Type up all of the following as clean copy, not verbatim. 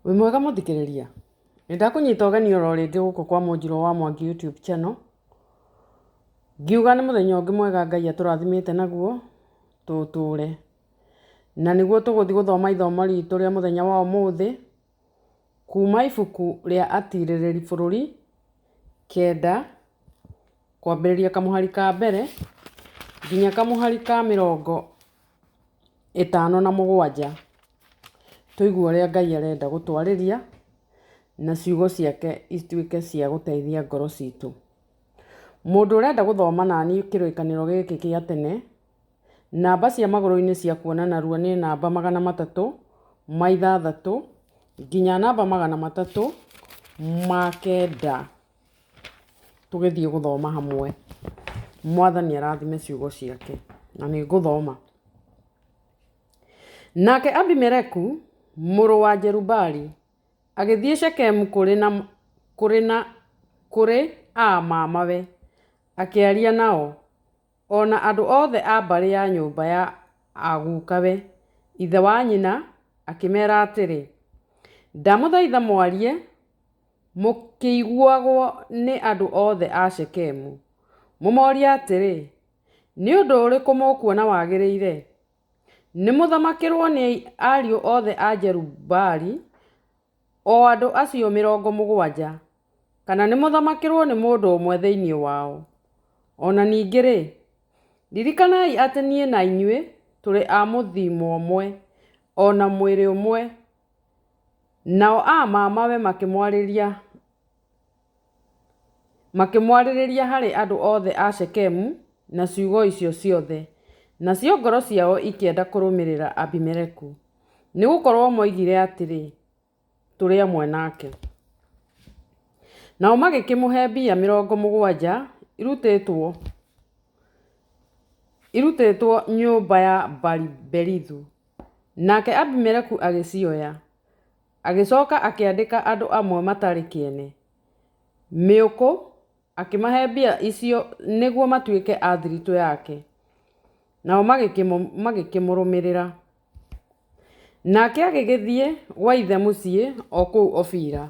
Wĩ mwega mũthikĩrĩria? Nĩ ndakũnyita ũgeni oro rĩngĩ gũkũ kwa Mũnjirũ wa Mwangi YouTube channel. Ngiuga nĩ mũthenya ũngĩ mwega Ngai atũrathimĩte naguo tũtũre. Na nĩguo tũgũthiĩ gũthoma ithomo ritũ rĩa mũthenya wa ũmũthĩ kuma ibuku rĩa Atirĩrĩri Bũrũri kenda kwambĩrĩria kamũhari ka mbere nginya kamũhari ka 57. Tũigue ũrĩa Ngai arenda gũtwarĩria na ciugo ciake ituĩke cia gũteithia ngoro citũ. Mũndũ ũrenda gũthoma naniĩ kĩrĩkanĩro gĩkĩ gĩa tene, namba cia magũrũ-inĩ cia kuona narua nĩ namba 306 nginya namba 309. Tũgĩthiĩ gũthoma hamwe. Mwathani arathime ciugo ciake na nĩ ngũthoma. Nake Abimeleku mũrũ wa Jerubaali agĩthiĩ Shekemu kũrĩ na, kũrĩ na, kũrĩ aa mamawe, akĩaria nao, o na andũ othe a mbarĩ ya nyũmba ya a gukawe, ithe wa nyina, akĩmera atĩrĩ, Ndamũthaitha mwarie mũkĩiguagwo nĩ andũ othe a Shekemu, mũmorie atĩrĩ, 'Nĩ ũndũ ũrĩkũ mũkuona wagĩrĩire? Nĩ mũthamakĩrũo nĩ ariũ othe a Jerubaali, o andũ acio 70, kana nĩ mũthamakĩrũo nĩ mũndũ ũmwe thĩinĩ wao? O na ningĩ-rĩ, ririkanai atĩ niĩ na inyuĩ tũrĩ a mũthimo ũmwe, o na mwĩrĩ ũmwe. Nao a mamawe makĩmwarĩria Makĩmwarĩrĩria harĩ andũ othe a Shekemu na ciugo icio ciothe, nacio ngoro ciao ikĩenda kũrũmĩrĩra Abimeleku, nĩ gũkorũo moigire atĩrĩ, Tũrĩ amwe nake. Nao magĩkĩmũhe mbia 70 irutĩtwo nyũmba ya Baali-berithu, nake Abimeleku agĩcioya. Agĩcoka akĩandĩka andũ amwe matarĩ kĩene, mĩũkũ, akĩmahe mbia icio nĩguo matuĩke a thiritũ yake, nao magĩkĩmũrũmĩrĩra. Nake agĩgĩthiĩ gwa ithe mũciĩ o kũu Ofira,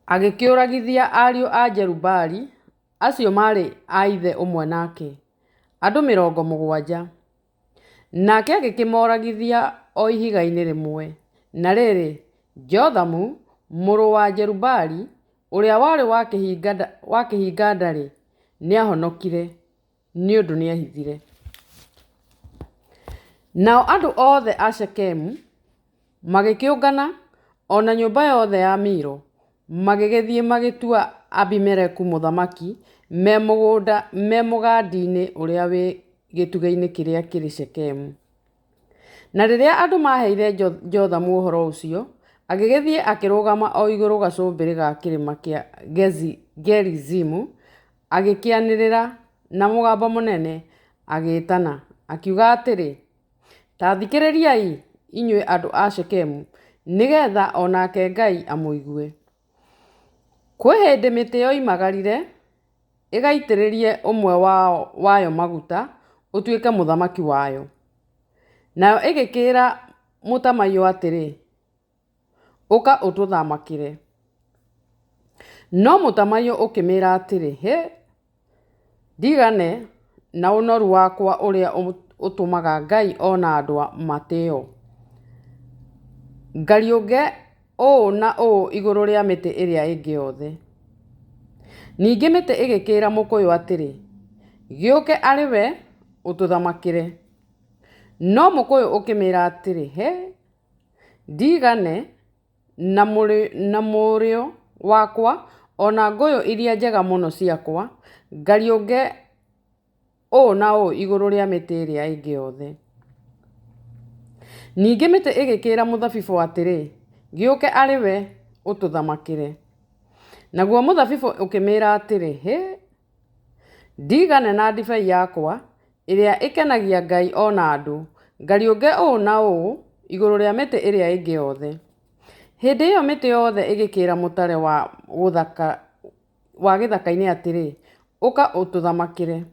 agĩkĩũragithia ariũ a Jerubaali, acio maarĩ a ithe ũmwe nake, andũ 70. Nake agĩkĩmoragithia o ihiga-inĩ rĩmwe. Na rĩrĩ, Jothamu, mũrũ wa Jerubaali, ũrĩa warĩ wa kĩhinga-nda-rĩ, nĩaahonokire, nĩ ũndũ nĩehithire. Nao andũ othe a Shekemu magĩkĩũngana, o na nyũmba yothe ya Milo, magĩgĩthiĩ magĩtua Abimeleku mũthamaki me mũgandi-inĩ ũrĩa wĩ gĩtugĩ-inĩ kĩrĩa kĩrĩ Shekemu. Na rĩrĩa andũ maaheire Jothamu ũhoro ũcio, agĩgĩthiĩ akĩrũgama o igũrũ gacũmbĩrĩ ga kĩrĩma kĩa Gerizimu, agĩkĩanĩrĩra na mũgambo mũnene, agĩĩtana, akiuga atĩrĩ, Ta thikĩrĩriai, inyuĩ andũ a Shekemu, nĩ getha o nake Ngai amũigue. Kwĩ hĩndĩ mĩtĩ yoimagarire ĩgaitĩrĩrie ũmwe wayo maguta ũtuĩke mũthamaki wayo. Nayo ĩgĩkĩĩra mũtamaiyũ atĩrĩ, 'Ũka ũtũthamakĩre. No mũtamaiyũ ũkĩmĩĩra atĩrĩ, 'Hĩ! Ndigane na ũnoru wakwa ũrĩa ũtũmaga Ngai o na andũ matĩo. Ngariũnge ũũ na ũũ igũrũ rĩa mĩtĩ ĩrĩa ĩngĩ yothe. Ningĩ mĩtĩ ĩgĩkĩĩra mũkũyũ atĩrĩ, 'Gĩũke arĩ we ũtũthamakĩre. No mũkũyũ ũkĩmĩĩra atĩrĩ, 'Hĩ! Ndigane na mũrĩo wakwa, o na ngũyũ iria njega mũno ciakwa, ngariũnge ũũ na ũũ igũrũ rĩa mĩtĩ ĩrĩa ĩngĩ yothe. Ningĩ mĩtĩ ĩgĩkĩĩra mũthabibũ atĩrĩ, 'Gĩũke arĩ we ũtũthamakĩre. Naguo mũthabibũ ũkĩmĩĩra atĩrĩ, 'Hĩ! Ndigane na ndibei yakwa, ĩrĩa ĩkenagia Ngai o na andũ, ngariũnge ũũ na ũũ igũrũ rĩa mĩtĩ ĩrĩa ĩngĩ yothe. Hĩndĩ ĩyo mĩtĩ yothe ĩgĩkĩĩra mũtare wa gĩthaka-inĩ atĩrĩ, 'Ũka ũtũthamakĩre.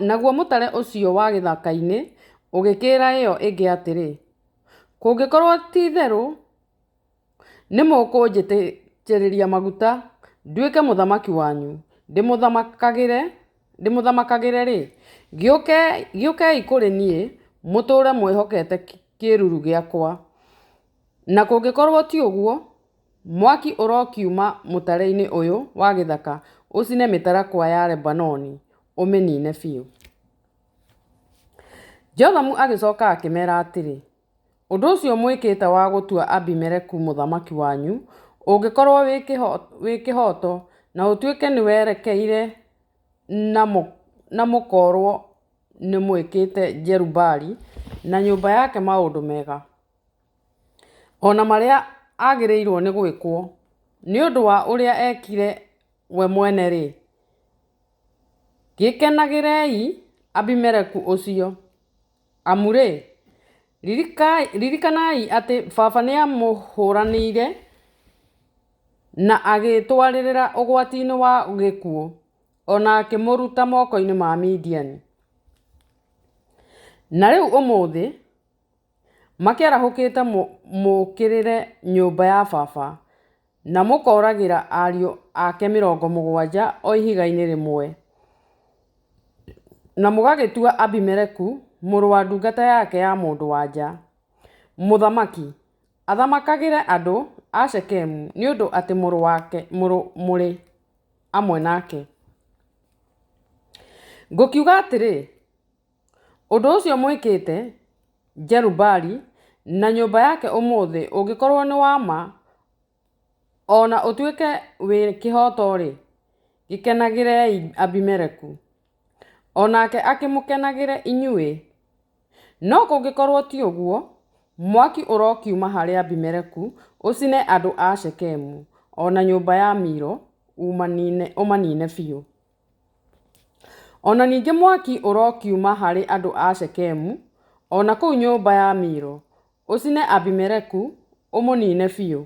Naguo mũtare ũcio wa gĩthaka-inĩ ũgĩkĩĩra ĩyo ĩngĩ atĩrĩ, Kũngĩkorũo ti-itherũ nĩmũkũnjitĩrĩria maguta nduĩke mũthamaki wanyu, ndĩmũthamakagĩre-rĩ, gĩũkei kũrĩ niĩ mũtũũre mwĩhokete kĩĩruru gĩakwa. Na kũngĩkorũo ti ũguo, mwaki ũrokiuma mũtare-inĩ ũyũ wa gĩthaka ũcine mĩtarakwa ya Lebanoni, ũmĩniine biũ. Jothamu agĩcoka akĩmeera atĩrĩ, Ũndũ ũcio mwĩkĩte wa gũtua Abimeleku mũthamaki wanyu ũngĩkorũo wĩ kĩhooto na ũtuĩke nĩwerekeire na mũkorũo nĩmwĩkĩte Jerubaali na nyũmba yake maũndũ mega, o na marĩa aagĩrĩirũo nĩ gwĩkwo, nĩ ũndũ wa ũrĩa eekire we mwene-rĩ, gĩkenagĩrei Abimeleku ũcio. Amu-rĩ, ririkanai atĩ baba nĩaamũhũranĩire na agĩĩtwarĩrĩra ũgwati-inĩ wa gĩkuũ, o na akĩmũruta moko-inĩ ma Midiani. Na rĩu ũmũthĩ makĩarahũkĩte mũũkĩrĩre nyũmba ya baba, na mũkooragĩra ariũ ake 70 o ihiga-inĩ rĩmwe, na mũgagĩtua Abimeleku, mũrũ wa ndungata yake ya mũndũ-wa-nja, mũthamaki, athamakagĩre andũ a Shekemu, nĩ ũndũ atĩ mũrĩ amwe nake. Ngũkiuga atĩrĩ, ũndũ ũcio mwĩkĩte Jerubaali na nyũmba yake ũmũthĩ ũngĩkorũo nĩ wa ma, o na ũtuĩke wĩ kĩhooto-rĩ, gĩkenagĩrei Abimeleku, o nake akĩmũkenagĩre inyuĩ. No kũngĩkorũo ti ũguo, mwaki ũrokiuma harĩ Abimeleku ũcine andũ a Shekemu, o na nyũmba ya Milo ũmanine biũ. O na ningĩ mwaki ũrokiuma harĩ andũ a Shekemu, o na kũu nyũmba ya Milo, ũcine Abimeleku, ũmũniine biũ.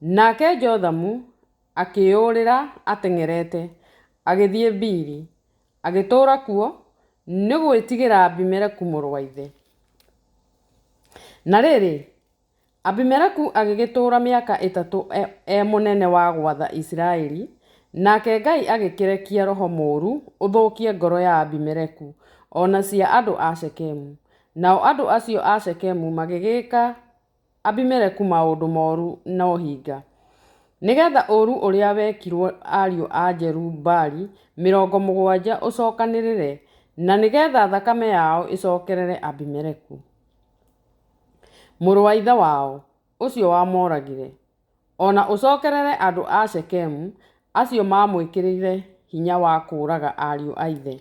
Nake Jothamu akĩĩyũrĩra ateng'erete, agĩthiĩ Biri, agĩtũũra kuo, nĩ gwĩtigĩra Abimeleku mũrũ wa ithe. Na rĩrĩ, Abimeleku agĩgĩtũũra mĩaka 3 e mũnene wa gwatha Isiraeli, nake Ngai agĩkĩrekia roho mũũru ũthũkie ngoro ya Abimeleku, o na cia andũ a Shekemu. Nao andũ acio a Shekemu magĩgĩĩka Abimeleku maũndũ moru na ũhinga, nĩ getha ũũru ũrĩa wekirũo ariũ a Jerubaali 70 ũcokanĩrĩre, na nĩ getha thakame yao ĩcokerere Abimeleku, mũrũ wa ithe wao, ũcio wamoragire, o na ũcokerere andũ a Shekemu, acio maamwĩkĩrire hinya wa kũũraga ariũ a ithe.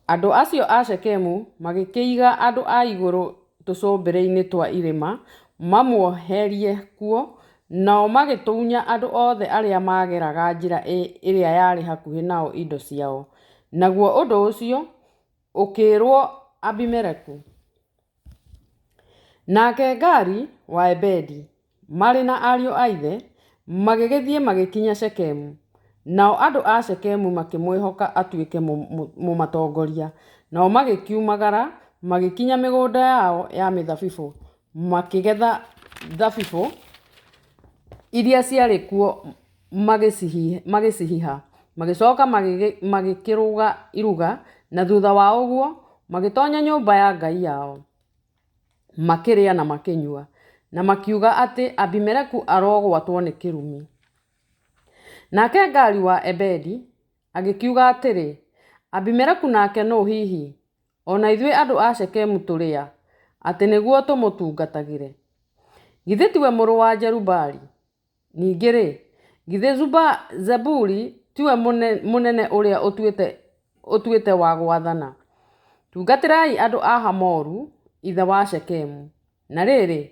Andũ acio a Shekemu magĩkĩiga andũ a igũrũ tũcũmbĩrĩ-inĩ twa irĩma mamuoherie kuo, nao magĩtunya andũ othe arĩa maageraga njĩra ĩrĩa yarĩ hakuhĩ nao indo ciao. Naguo ũndũ ũcio ũkĩĩrũo Abimeleku. Nake Gaali wa Ebedi, marĩ na ariũ a ithe, magĩgĩthiĩ magĩkinya Shekemu. Nao andũ a Shekemu makĩmwĩhoka atuĩke mũmatongoria. Nao magĩkiumagara, magĩkinya mĩgũnda yao ya mĩthabibũ, makĩgetha thabibũ iria ciarĩ kuo magĩcihiha, magĩcoka magĩkĩruga iruga, na thutha wa ũguo magĩtonya nyũmba ya ngai yao, makĩrĩa na makĩnyua, na makiuga atĩ Abimeleku arogwatwo nĩ kĩrumi. Nake Gaali wa Ebedi agĩkiuga atĩrĩ, Abimeleku nake nũ hihi, o na ithuĩ andũ a Shekemu tũrĩ a, atĩ nĩguo tũmũtungatagĩre? Githĩ tiwe mũrũ wa Jerubaali? Ningĩ-rĩ, githĩ Zebuli tiwe mũnene ũrĩa ũtuĩte wa gwathana? Tungatĩrai andũ a Hamoru, ithe wa Shekemu. Na rĩrĩ,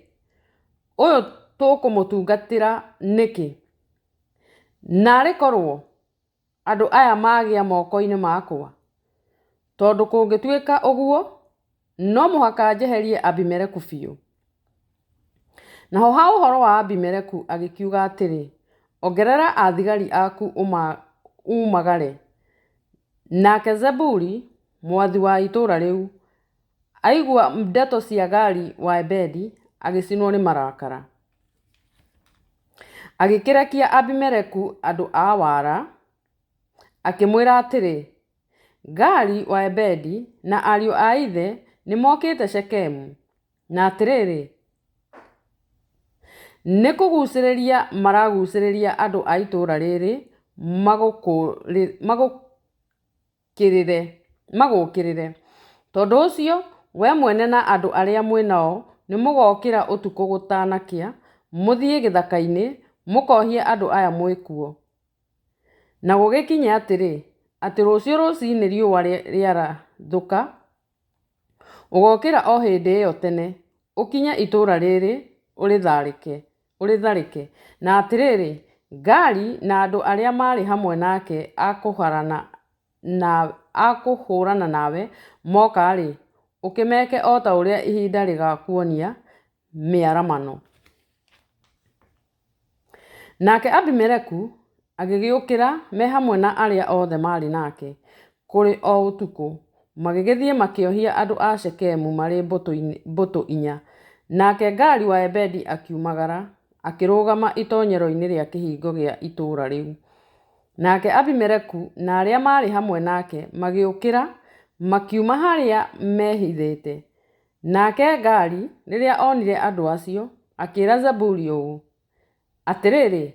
ũyũ tũkũmũtungatĩra nĩkĩ? Naarĩ korũo andũ aya magĩa moko-inĩ makwa? Tondũ kũngĩtuĩka ũguo, no mũhaka njeherie Abimeleku biũ. Naho ha ũhoro wa Abimeleku agĩkiuga atĩrĩ, Ongerera athigari aku uumagare. Nake Zebuli, mwathi wa itũũra rĩu, aigua ndeto cia Gaali wa Ebedi, agĩcinwo nĩ marakara. Agĩkĩrekia Abimeleku andũ a wara, akĩmwĩra atĩrĩ, Gaali wa Ebedi na ariũ a ithe nĩ mokĩte Shekemu, na atĩrĩrĩ, nĩ kũgucĩrĩria maragucĩrĩria andũ a itũũra rĩrĩ magũũkĩrĩre. Tondũ ũcio, wee mwene na andũ arĩa mwĩ nao nĩmũgokĩra ũtukũ gũtanakĩa, mũthiĩ gĩthaka-inĩ, mũkohie andũ aya mwĩ kuo. Na gũgĩkinye atĩrĩ, atĩ rũciũ rũcinĩ riũa rĩarathũka, ũgokĩra o hĩndĩ ĩyo tene, ũkinye itũũra rĩrĩ, ũrĩtharĩke. Na atĩrĩrĩ, Gaali na andũ arĩa maarĩ hamwe nake a kũhũrana nawe moka-rĩ, ũkĩmeke o ta ũrĩa ihinda rĩgakuonia mĩaramano. Nake Abimeleku agĩgĩũkĩra me hamwe na arĩa othe maarĩ nake, kũrĩ o ũtukũ, magĩgĩthiĩ makĩohia andũ a Shekemu marĩ mbũtũ inya. Nake Gaali wa Ebedi akiumagara, akĩrũgama itonyero-inĩ rĩa kĩhingo gĩa itũũra rĩu. Nake Abimeleku na arĩa maarĩ hamwe nake magĩũkĩra, makiuma harĩa meehithĩte. Nake Gaali, rĩrĩa onire andũ acio, akĩĩra Zebuli ũũ, Atĩrĩrĩ,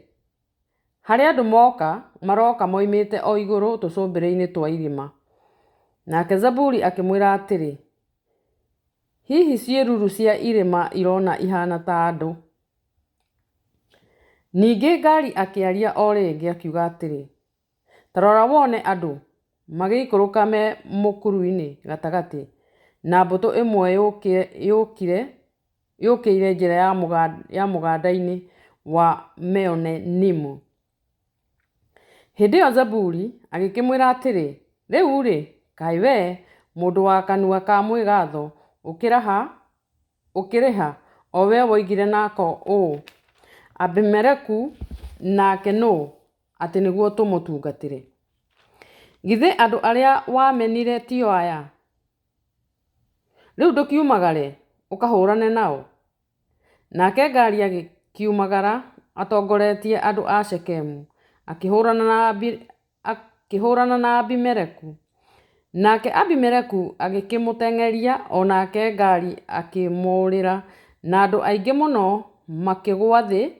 harĩ andũ moka, maroka moimĩte o igũrũ tũcũmbĩrĩ-inĩ twa irĩma. Nake Zebuli akĩmwĩra atĩrĩ, Hihi ciĩruru cia irĩma irona ihaana ta andũ. Ningĩ Gaali akĩaria o rĩngĩ, akiuga atĩrĩ, Ta rora wone andũ magĩikũrũka me mũkuru-inĩ gatagatĩ, na mbũtũ ĩmwe yũkĩire njĩra ya mũganda-inĩ wa Meonenimu. Hĩndĩ ĩyo Zebuli agĩkĩmwĩra atĩrĩ, Rĩu-rĩ, kaĩ wee, mũndũ wa kanua ka mwĩgatho, ũkĩrĩ ha, o wee woigire nako ũũ, Abimeleku nake nũ, atĩ nĩguo tũmũtungatĩre? Githĩ andũ arĩa wamenire tio aya? Rĩu ndũkiumagare ũkahũrane nao? Nake Gaali agĩkiumagara atongoretie andũ a Shekemu, akĩhũrana na Abimeleku. Nake Abimeleku agĩkĩmũteng'eria, o nake Gaali akĩmũũrĩra, na andũ aingĩ mũno makĩgũa thĩ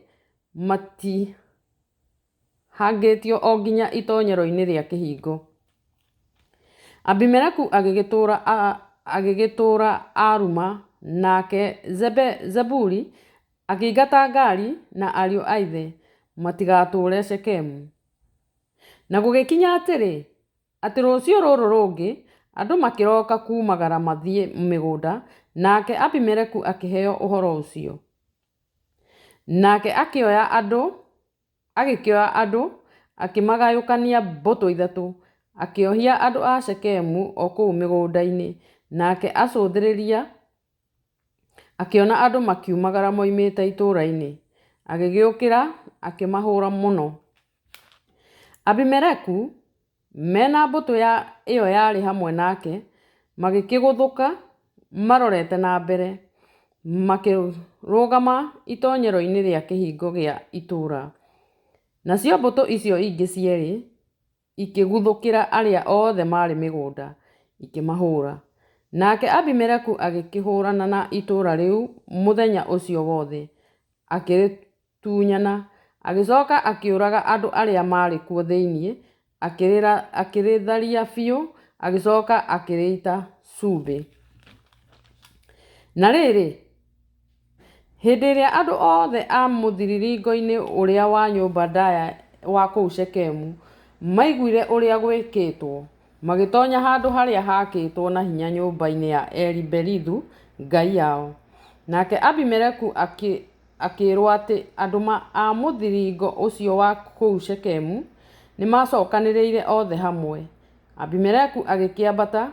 matihangĩtio o nginya itonyero-inĩ rĩa kĩhingo. Abimeleku agĩgĩtũũra Aruma, nake Zebuli akĩingata Gaali na ariũ a ithe matigatũũre Shekemu. Na gũgĩkinya atĩrĩ, atĩ rũciũ rũrũ rũngĩ, andũ makĩroka kuumagara mathiĩ mĩgũnda, nake Abimeleku akĩheo ũhoro ũcio. Nake akĩoya andũ, akĩmagayũkania mbũtũ ithatũ, akĩohia andũ a Shekemu o kũu mĩgũnda-inĩ, nake acũthĩrĩria, akĩona andũ makiumagara moimĩte itũũra-inĩ, agĩgĩũkĩra akĩmahũra mũno. Abimeleku, me na mbũtũ ĩyo yarĩ hamwe nake, magĩkĩgũthũka marorete na mbere, makĩrũgama itonyero-inĩ rĩa kĩhingo gĩa itũũra. Nacio mbũtũ icio ingĩ cierĩ ikĩguthũkĩra arĩa othe maarĩ mĩgũnda, ikĩmahũra. Nake Abimeleku agĩkĩhũrana na itũũra rĩu mũthenya ũcio wothe, akĩrĩtunyana, agĩcoka akĩũraga andũ arĩa maarĩ kuo thĩinĩ, akĩrĩtharia biũ, agĩcoka akĩrĩita cumbĩ. Na rĩrĩ, hĩndĩ ĩrĩa andũ othe a mũthiringo-inĩ ũrĩa wa nyũmba ndaya wa kũu Shekemu maiguire ũrĩa gwĩkĩtwo, magĩtonya handũ harĩa haakĩtwo na hinya nyũmba-inĩ ya Eli-Berithu ngai yao. Nake Abimeleku akĩĩrũo atĩ andũ a mũthiringo ũcio wa kũu Shekemu nĩmacokanĩrĩire othe hamwe. Abimeleku agĩkĩambata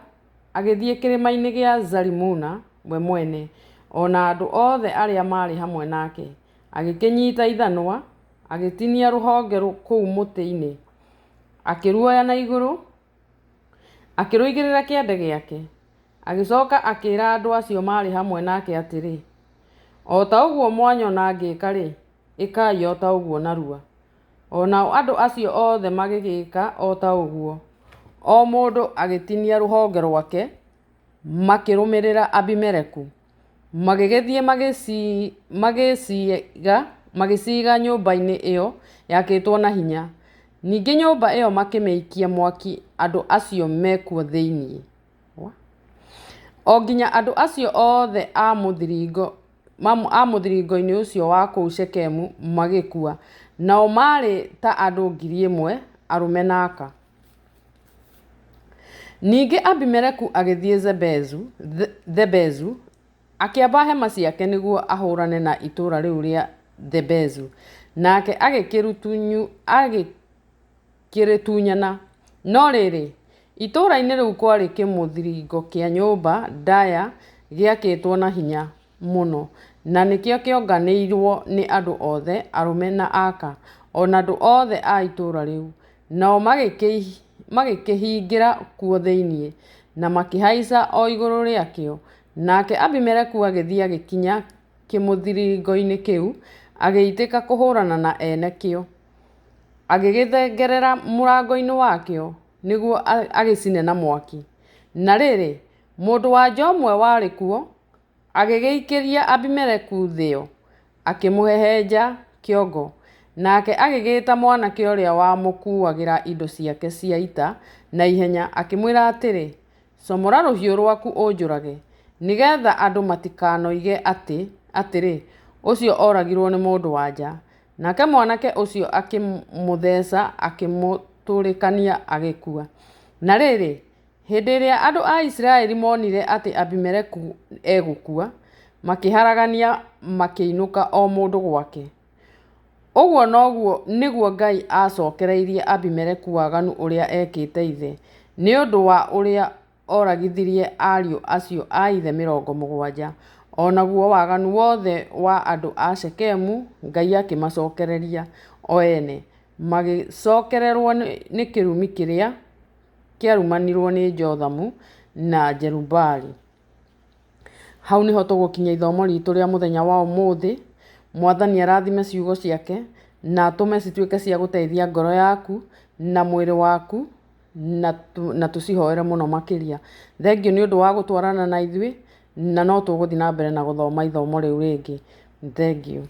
agĩthiĩ kĩrĩma-inĩ gĩa Zalimuna we mwene, o na andũ othe arĩa maarĩ hamwe nake, agĩkĩnyita ithanwa, agĩtinia rũhonge kũu mũtĩ-inĩ, akĩruoya na igũrũ, akĩrũigĩrĩra kĩande gĩake. Agĩcoka akĩĩra andũ acio maarĩ hamwe nake atĩrĩ, O ta ũguo mwanyona ngĩka-rĩ, ĩkai o ta ũguo narua. O nao andũ acio othe magĩgĩĩka o ta ũguo, o mũndũ agĩtinia rũhonge rwake, makĩrũmĩrĩra Abimeleku. Magĩgĩthiĩ magĩciiga nyũmba-inĩ ĩyo yakĩtwo na hinya. Ningĩ nyũmba ĩyo makĩmĩikia mwaki andũ acio me kuo thĩinĩ. O nginya andũ acio othe a mũthiringo-inĩ ũcio wa kũu Shekemu magĩkua, nao maarĩ ta andũ 1,000, arũme na aka. Ningĩ Abimeleku agĩthiĩ Thebezu, akĩamba hema ciake nĩguo ahũrane na itũũra rĩu rĩa Thebezu, nake agĩkĩrĩtunyana. No rĩrĩ, itũũra-inĩ rĩu kwarĩ kĩmũthiringo kĩa nyũmba ndaya gĩakĩtwo na hinya mũno, na nĩkĩo kĩonganĩirũo nĩ andũ othe, arũme na aka, o na andũ othe a itũũra rĩu. Nao magĩkĩhingĩra kuo thĩinĩ, na makĩhaica o igũrũ rĩakĩo. Nake Abimeleku agĩthiĩ agĩkinya kĩmũthiringo-inĩ kĩu, agĩitĩka kũhũrana na ene kĩo. Agĩgĩthengerera mũrango-inĩ wakĩo, nĩguo agĩcine na mwaki. Na rĩrĩ, mũndũ-wa-nja ũmwe warĩ kuo, agĩgĩikĩria Abimeleku thĩo, akĩmũhehenja kĩongo. Nake agĩgĩĩta mwanake ũrĩa wamũkuuagĩra indo ciake cia ita na ihenya, akĩmwĩra atĩrĩ, Comora rũhiũ rwaku ũnjũrage, nĩ getha andũ matikanoige atĩrĩ, Ũcio oragirũo nĩ mũndũ-wa-nja. Nake mwanake ũcio akĩmũtheca akĩmũtũrĩkania agĩkua. Na rĩrĩ, hĩndĩ ĩrĩa andũ a Isiraeli monire atĩ Abimeleku egũkua, makĩharagania makĩinũka o mũndũ gwake. Ũguo nĩguo Ngai aacokereirie Abimeleku waganu ũrĩa eekĩte ithe, nĩ ũndũ wa ũrĩa oragithirie ariũ acio a ithe 70, o naguo waganu wothe wa andũ a Shekemu Ngai akĩmacokereria o ene, magĩcokererũo nĩ kĩrumi kĩrĩa kĩarumanirũo nĩ Jothamu na Jerubaali. Hau nĩho tũgũkinyia ithomo ritũ rĩa mũthenya wa ũmũthĩ. Mwathani arathime ciugo ciake na atũme cituĩke cia gũteithia ngoro yaku na mwĩrĩ waku na tũcihoere mũno makĩria. Thengiũ nĩ ũndũ wa gũtwarana na ithuĩ na no tũgũthiĩ na mbere na gũthoma ithomo rĩu rĩngĩ. Thengiũ.